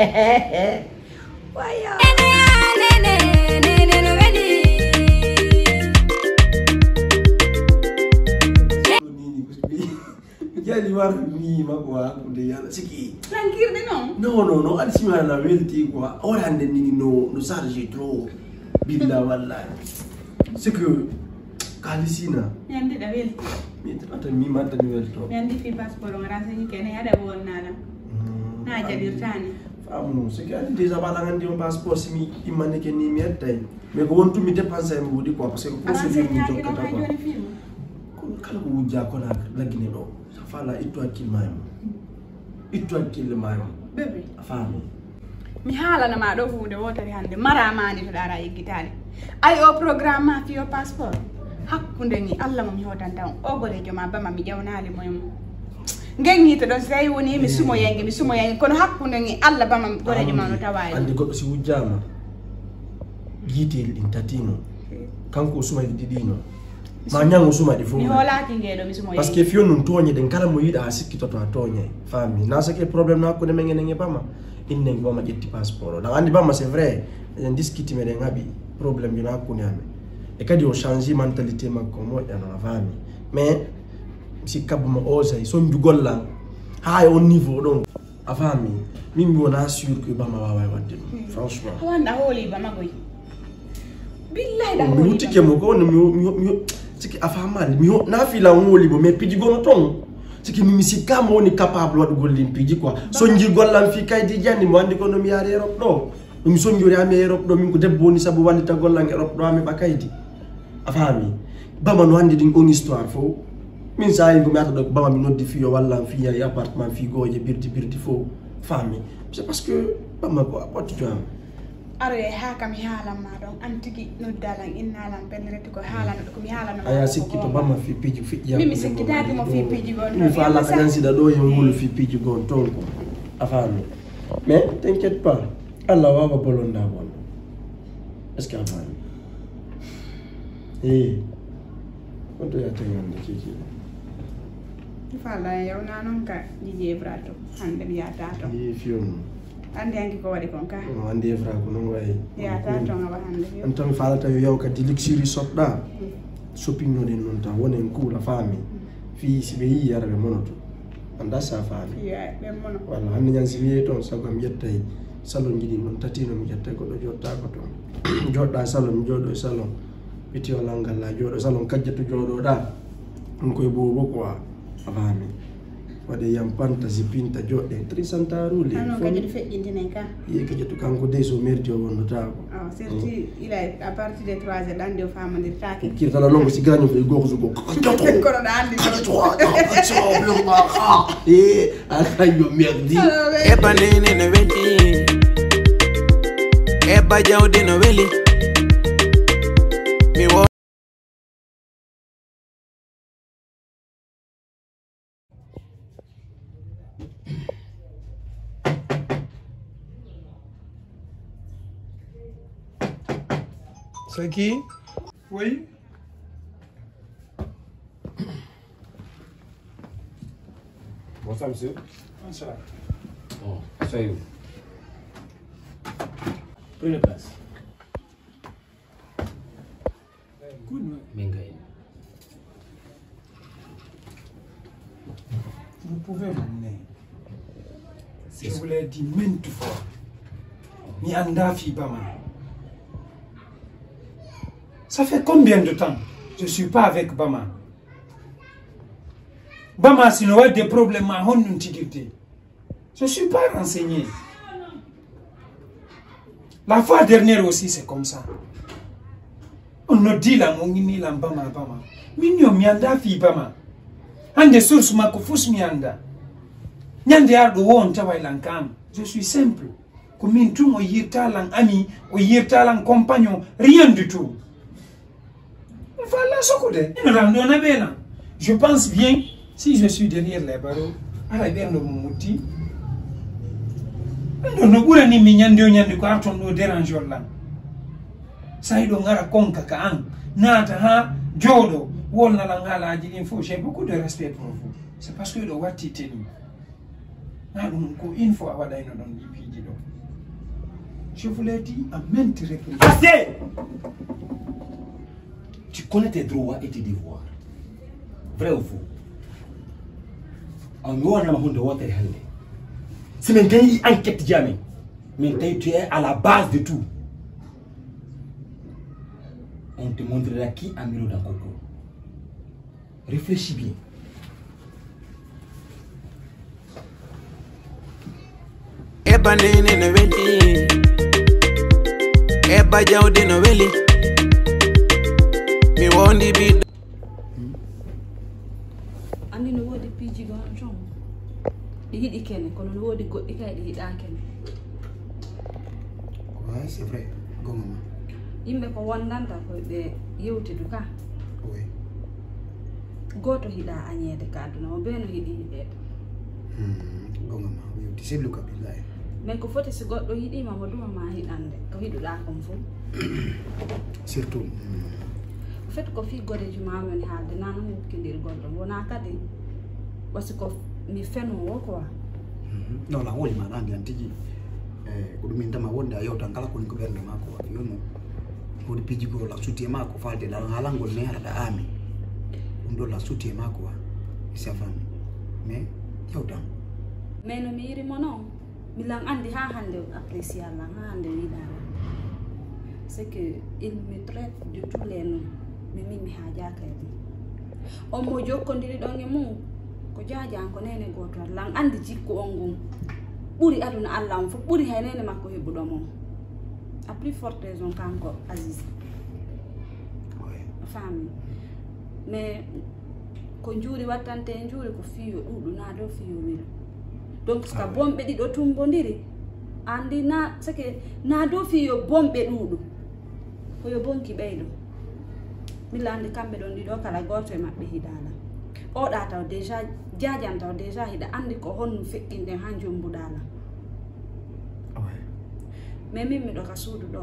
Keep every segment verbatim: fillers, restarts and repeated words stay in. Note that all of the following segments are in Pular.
Wayo. Jali war mi ma ko wa ko de yala siki. Tranquille de non. Non, non, non, al sima la welti quoi. Ora hande ni no, no charge trop. Billa wallahi. C'est que kalisina. Yande da welti. Mi tata mi mata mi welto. Yande fi passeport on renseigné kene yada wonnala. Na jadirtani. Famu c'est que déjà bala ngandi on passeport si mi imane ke ni mi ettay. Mais ko wontu mi dépense mi wudi quoi parce que procédure mi jokkata quoi. Kono kala ko wujja ko na lagine do. Sa fala itto hakkille ma e mum. Itto hakkille ma e mum. Bébé. A faami? Mi haalana ma ɗo huunde wootere hannde. Mara maani to ɗaara yeggitaali. Ay o programme ma fiyo passeport. Hakkunde ni Allah mo mi hootanta on. O gorejo ma bama mi ƴawnaali mo e mum. Ngen hito ɗon si tawi woni mi sumoyange, mi sumoyange. Kono hakkunde ni Allah bama gorejo ma no tawaali. Andi goɗɗo si wujjama, jiiteli ɗin tatino. Kanko o sumay ɗiɗino. Ma ñaŋo suma ɗi fof. Mi hoolaaki ngee ɗo, mi sumoyay. Parce que fiyo nun tooñe ɗen, kala mo yiɗa a sikkitoto a tooñay. Faami? Na sake problème na hakkunde men enen e bama. Innen bama ƴetti passeport o. Ɗan andi bama c'est vrai. Eɗen diskiti meɗen haɓi problème yo na hakkunde amen. E kadi o change mentalité makko moƴƴa non a faami. Mais mi sikka bama osay sonju gollan. Haa e on niveau ɗon. A faami? Min mi wona sûr que bama wawa e wadde ɗum. Franchement. A wanda hooli bama goy. Billahi da mi hooli hutike mo ko no mi mi mi siki a faamaali mi ho na fi la woli mo mais piji gono ton siki mi mi sikka mo woni capable wadugol limpiiji quoi sonji gollan fi kaydi jani mo andi ko no mi yaari Europe ɗo ɗum sonjori ami Europe ɗo min ko debbo woni sabu wallita gollan Europe ɗo ami ɓa kaydi. A faami? Bama no andi ɗin on histoire fof. Min sa yin ko mi ata ɗo ko bama mi noddi fiyo walla fiya e appartement fi gooje birdi birdi fof. Faami? C'est parce que bama ko a ɓottu joam. Aroye haa kam mi haalan ma ɗon an tigi noddalan innalan pelle reti ko haalano ɗo ko mi haalano aya sikki to bama fi piji fiƴƴa mi mi sikkitaaki mo fi piji gon mi fa la kanan sida ɗo yo ngulu fi piji gon ton ko a faami. Mais t'inquiète pas. Allah wawa bolonda bon. Est-ce que a faami? Ee. Koto ya tengande keke. Fala yawna non ka jije brato hande mi yata to. Ee fiyon. Andi anki ko wadi kon ka. No andi evra ko non way. Yata to ngaba hande. Antam fala tawi yaw ka di luxury sopda. Shopping no den non ta wonen kula faami. Fi si be yi yarabe monoto. Anda sa faami. Walla hannde ñan si wiyee toon sabu am yettay salon ji ɗin ɗon tati no mi ƴetta goɗɗo joɗɗa ko toon joɗɗa salon mi joɗo e salon piti o langal la joɗo salon kajjatu joɗoɗa ɗum koye bobo quoi a faami waɗe yam panta si pinta joɗɗe trisantaruli ano kadi no feƴƴintinen ka yiye kajjatu kanko dey so merdi o wonnotaako aw serti ila à partir de trois heures ɗan de o famondirtake kirtala longo si gaño fo e goxo sugo kono ɗa andi Eba nene no weli. Eba jawdi no weli. Mi wo- C'est qui? Oui. Bonsoir, monsieur. Bonsoir. Bon, soyez où? Prenez place. Good, ouais. Mengay. Vous pouvez m'emmener. Je vous l'ai dit maintes fois. Mi anda fi Bama. Ça fait combien de temps je suis pas avec Bama? Bama, si no wadde problème ma honɗum tigirde? Je suis pas renseigné. La fois dernière aussi, c'est comme ça. On noddi lan, on inni lan Bama, Bama. Min yo mi anda fi Bama. Hande source makko fus mi anda. Ñande arɗo wo on taway lan kam. Je suis simple. Ko min tun o yirta lan ami, o yirta lan compagnon, rien du tout. Voilà ce que de. Ino ran ɗo na ɓe lan. Je pense bien, si je suis derrière les barreaux, ara ɓen ɗo mo mutti. Ɓen ɗo no ɓurani mi ñande o ñande ko arton ɗo dérange on lan. Sa hiɗo ngara konka ka an, naata ha jooɗo, wolna lan haalaaji ɗin fof. J'ai beaucoup de respect pour vous. C'est parce que ɗo watti teni. Na ɗum ko une fois waɗayno ɗon ɗi piiji ɗo. Je vous l'ai dit à maintes reprises. Assez! Tu connais tes droits et tes devoirs. Vrai ou faux? On mi waɗanama hunde wootere hannde. Si min tawi enquête ji amen, min tawi tu es à la base de tout. On te montrera qui a mis l'eau dans le coco. Réfléchis bien. Eba nene no weli. Eba jawdi no weli. Mi wondi ɓiɗɗo. Anndi no woodi piiji goo ton ɗi hiɗi kene, kono no woodi goɗɗi kay ɗi hiɗaa kene. Ouais, c'est vrai. Gonga ma. Yimɓe ko wondanta ko ɓe yewtidu ka. Oui. Gooto hiɗaa añeede ka aduna o, bee no hiɗi yiɗeede. Hmm. Gonga ma. Yewti sellu ka billahi. Mais ko foti si goɗɗo yiɗiima mo duma ma hiɗande ko hiɗuɗaa kon fof. Surtout. Hmm. Au fait ko fii goreejo maa woni haalde naa non yokkindirgol ɗon wonaa kadi wasi ko mi fenoowo quoi. Mhm. Non, lan woli ma lan anndi an tigi. Eh, ko ɗum min tama wonde a yewtan kala koni ko ɓernde maa ko waɗi yono. Woni piiji goo lan suti e maa ko falde lan haalangol ne haɗa aami. Ɗum ɗo lan suti e maa ko wa. Sa fami. Mais yewtan. Mais no mi yiri mo non. Mi lan anndi haa hannde o apprécier lan haa hannde o yiɗaa lan. C'est que il me traite de tous les noms. Mais min mi haajaaka e ɗum. On mo jokkondiri ɗon e mum ko jaajanko neene gooto lan anndi jikku on ngun ɓuri aduna Alla on fof ɓuri hay neene makko heɓuɗo mo. À plus forte raison kanko Aziz. Oui. A faami. Mais ko njuuri wattante e njuuri ko fii yo ɗuuɗu naa dow fii yo welu. Donc si ka bonɓe ɗiɗo tumbondiri anndi naa seke naa dow fii yo bonɓe ɗuuɗu. Ko yo bonki ɓeydo. Milla anndi kamɓe ɗon ɗiɗo kala gooto e maɓɓe hiɗaa lan. Oɗa taw déjà jaajan taw déjà hiɗa anndi ko honno feƴƴinɗen haa njombuɗaa lan. Ouais. Mais min miɗo ka suudu ɗo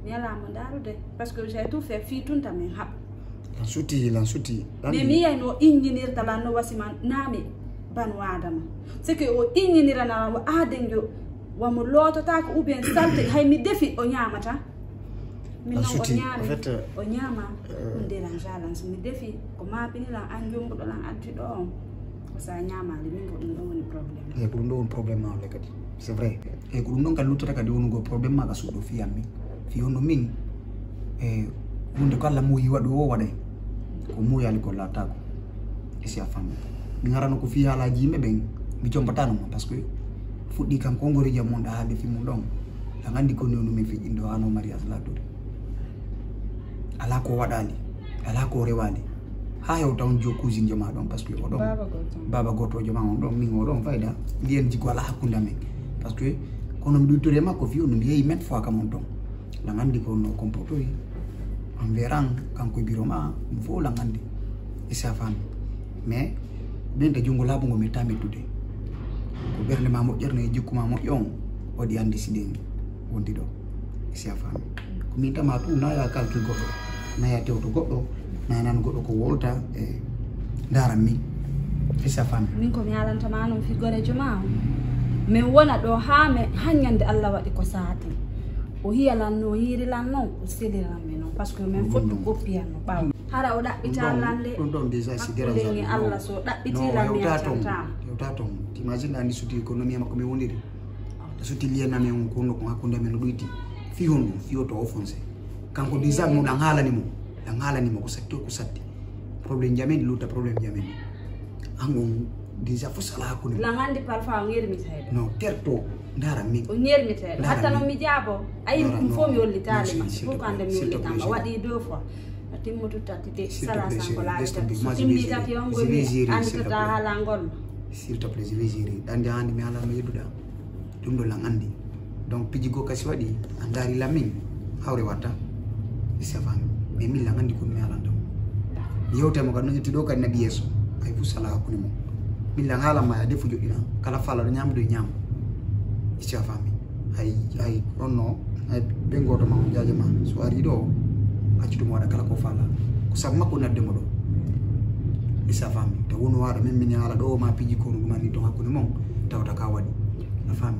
mi alaa mo ndaarude parce que j'ai tout fait fii tun ta min haɓ. Lan suti, lan suti. Mais mi yiyay no o iññinirta lan no wasi man naa mi banu adama c'est que o iññinira na wa aaden yo wa mo loototaako ou bien salte hay mi defi o ñaamata. Min Lan non o suti. ñaami En fait, euh, o ñaama euh, ɗum dérange lan so mi defi ko maapini lan an jombuɗo lan addi ɗo on ko sa ñaamaali min ko ɗum ɗon woni problème. Eyi ko ɗum ɗo woni problème maa on le kadi. C'est vrai. Eyi ko ɗum ɗon kadi luttata kadi wonugol problème maa ka suuɗo fii an min fii honno min e hunde ko Allah muuyi waɗu o waɗay ko muuyaali ko laattaako. E si a fammi min arano ko fii haalaaji yimɓe ɓen mi jombatano ma parce que fuɗɗi kan konngoriji am mon ɗa haalde fii mum ɗon ɗan anndi ko newnu min feƴƴinde o hano mariage laatori alaa ko waɗaali alaa ko rewaali haa hewta on jo cousine jo maa ɗon parce que o ɗon Baaba gooto. Baaba gooto jo maa on ɗon min o ɗon fayda ndiyen jikko alaa hakkunde amen parce que kono mi ɗuttori e makko fii o no mi yehi maintes fois kam on ɗon lan anndi ko no comportori envers an kanko e biro ma ɗum fof lan anndi e si a fammi mais ɓen ta junngo laaɓungo mi taa mettude ko ɓernde ma moƴƴere no e jikku ma moƴƴo on waɗi anndi si ɗen wondi ɗo e si a fammi ko min tama tu naya calcul goɗɗo naya tewto goɗɗo naya nan goɗɗo ko wolta e ndaran min e si a fammi Min ko mi haalanta ma non fii goreejo ma on min wona ɗo haa mi haa ñande Allah waɗi ko saati o hiya lan no yiiri lan non o seli lan mi non parce que min fotti koppiyan no ɓaawo hara o ɗaɓɓita lan de ɗum ɗon déjà si hakkunde dérange e Allah so ɗaɓɓiti lan mi hewta ton yaccantama. Hewta ton t'imagine anndi suti économie makko mi wondiri suti lien amen on ko honno ko hakkunde amen no ɗoyti fii honɗum fii o to offensé kanko déjà mo ɗan haalani mo ɗan haalani mo ko satti o ko satti problème jamen lutta problème jamen an on déjà fof alaa hakkunde Lan anndi parfois o ŋermitay ɗo non terto ndaran min o ŋermitay ɗo hatta non mi jaabo ayi ɗum fof mi hollitaali ma S'il te fof ko hannde mi plaît, s'il te hollitama plaît, waɗi deux fois a timmotu tati de S'il te sala plaît, sanko chérie, laisse laawita tomber. so Moi, je timmi vais tati gérer. on Je goy vais mi gérer, s'il te annditota plaît. Haalangol ma S'il te plaît, je vais gérer. Ɗan de hannde mi haalaa mi yeɗuɗa. Ɗum ɗo lan anndi. Donc, piji goo kasi waɗi, a ndaari lan min, hawre watta. Mi safaa mi. Mais min lan anndi ko mi haalanta mo. Mi yewtay mo kadi no ƴetti ɗo kadi naɓi yeeso. Hay fuu sala hakkunde mo. Min lan haalan ma ya defu joɗɗina. Kala faala ɗo ñaama ɗo ñaama. Mi safaa mi. Hay, hay, on no. Hay ɓen gooto ma on jaaje ma so ari ɗo accutu mo waɗa kala ko faala ko sabu makko nadde mo ɗo e sa faami taw woni waɗa min min yaala ɗo ma piiji kono ɗum anni ton hakkunde mon tawata ka waɗi a faami